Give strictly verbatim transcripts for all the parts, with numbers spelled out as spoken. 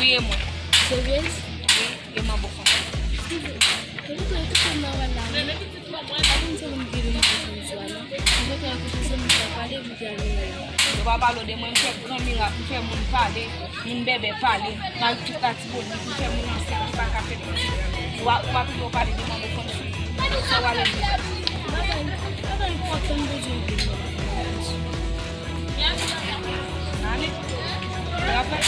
Priye mwen. Serieuse? Wi, e manbo fanm. Eskize, epi tou, epi tou, nan wè la, wi. Pa konn se moun ki vin pou sou a, non. Mwen te koute se moun sa pale, epi te al vin la. Yo pa pale de mwen, m fè gran mirak, m fè moun pale, moun bèbè pale, m al tout Latibonit, m fè moun ansent ki pa ka fè pitit. Ou pa, ou pa pito pale de manbo fanm sou. Sa w ale di? Bagay, bagay enpòtan, m bezwen di l. Mami, rapè.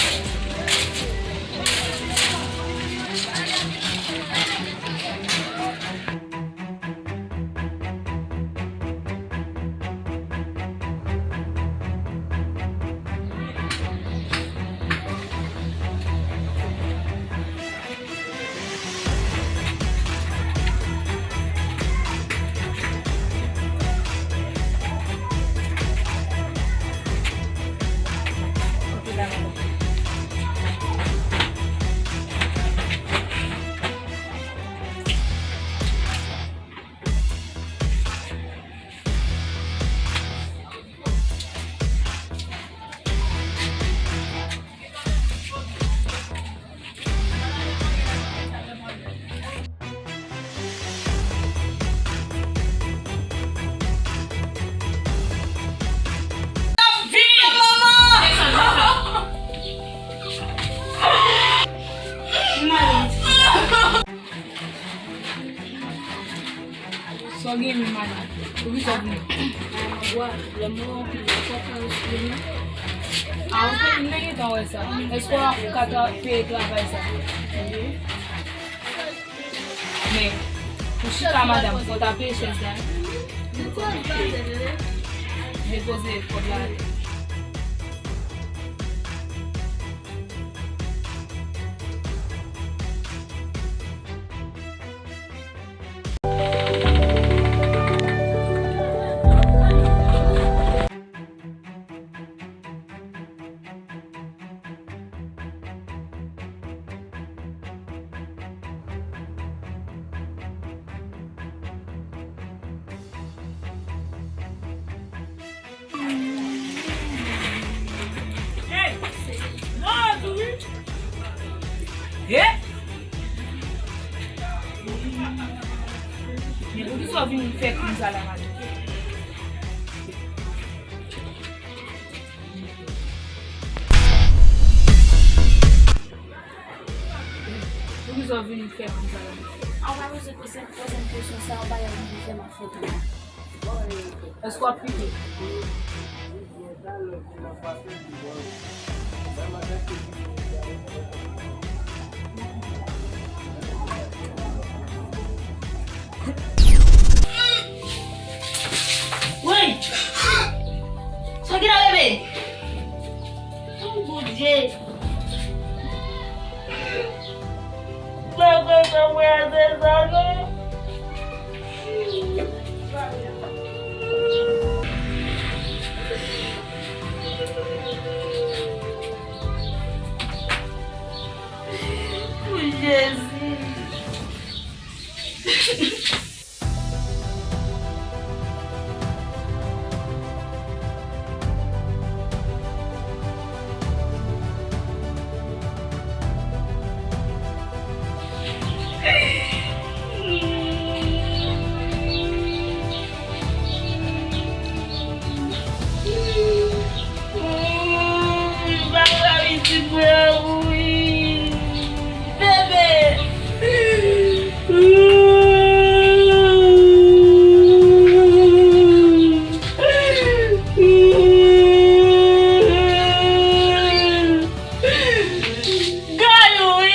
Sa w gen menm madanm? Poukisa w vini? Bwa, lè mwen anpil, fò w fè respè nou. A, ok, m te gentan wè sa. Èske w ap ka tra-, peye travay sa? Men, pou chita madanm, fò w ta peye chèz la. Depoze kòb la atè. Men poukisa w vin fè krim sa la maten? Poukisa w vin fè krim sa la maten? An pa poze, poze, poze m kesyon sa, an pa yon vin fè m ak foto. Èske w ap pike? Woy! Sa ki la, bebe? Oh, Bondye! Mwen kontan pou yase sa, non. Pou Jezi. Bebe! Gayou, wi!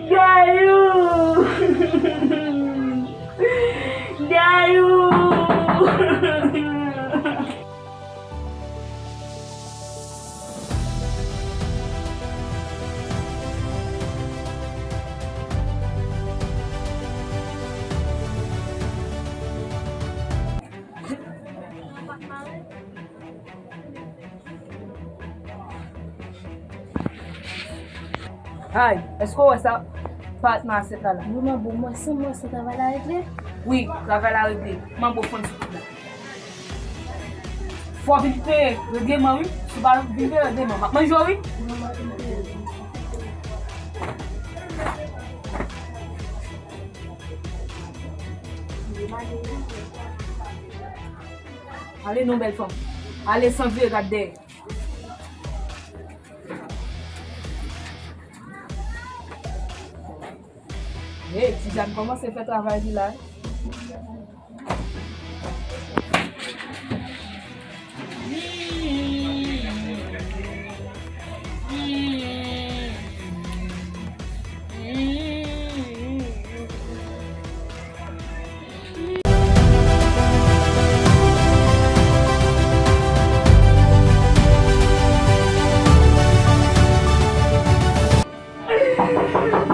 Gayou! Gayou! Ay, èske w wè sa patnè ansent la la? Wi, manbo, m wè sa, m wè sa, travay la regle? Wi, travay la regle. Manbo fann sou tout la. Fò w vin peye regleman wi. Si w pa vin peye regleman, m ap manje w wi. Ale non, bèl fanm. Ale san vire gad dèyè. Hey, Tijane kòmanse fè travay li la.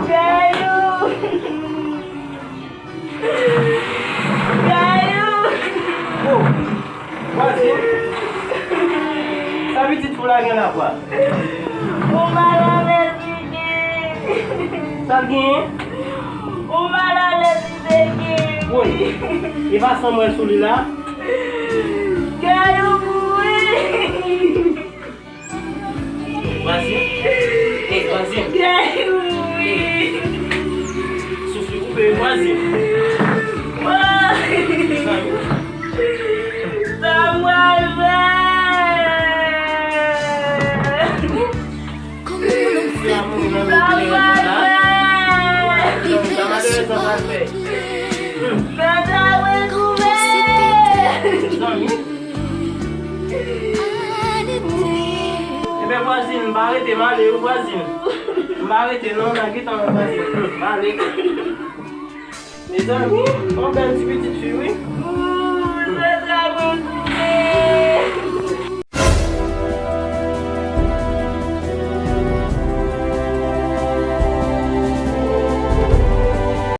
Gayou! Gayou! Oh! Vwazin! Sa pitit fi w la gen la vwa? Ou malalèz li gen! Sa l genyen? Ou malalèz li te gen! Woy! E pa san mwen sou li la? Gayou mouri! Vwazin. Ey, vwazin. Gayou mouri. Souf li koupe, vwazin. Sa m pral fè? Sa m pral fè? Mèt la mwen koupe. Ebyen vwazin, m pa rete, m ale wi vwazin. M pa rete non, nan gentan wè vwazin. M ale. Mezanmi, yon bèl ti pitit fi wi.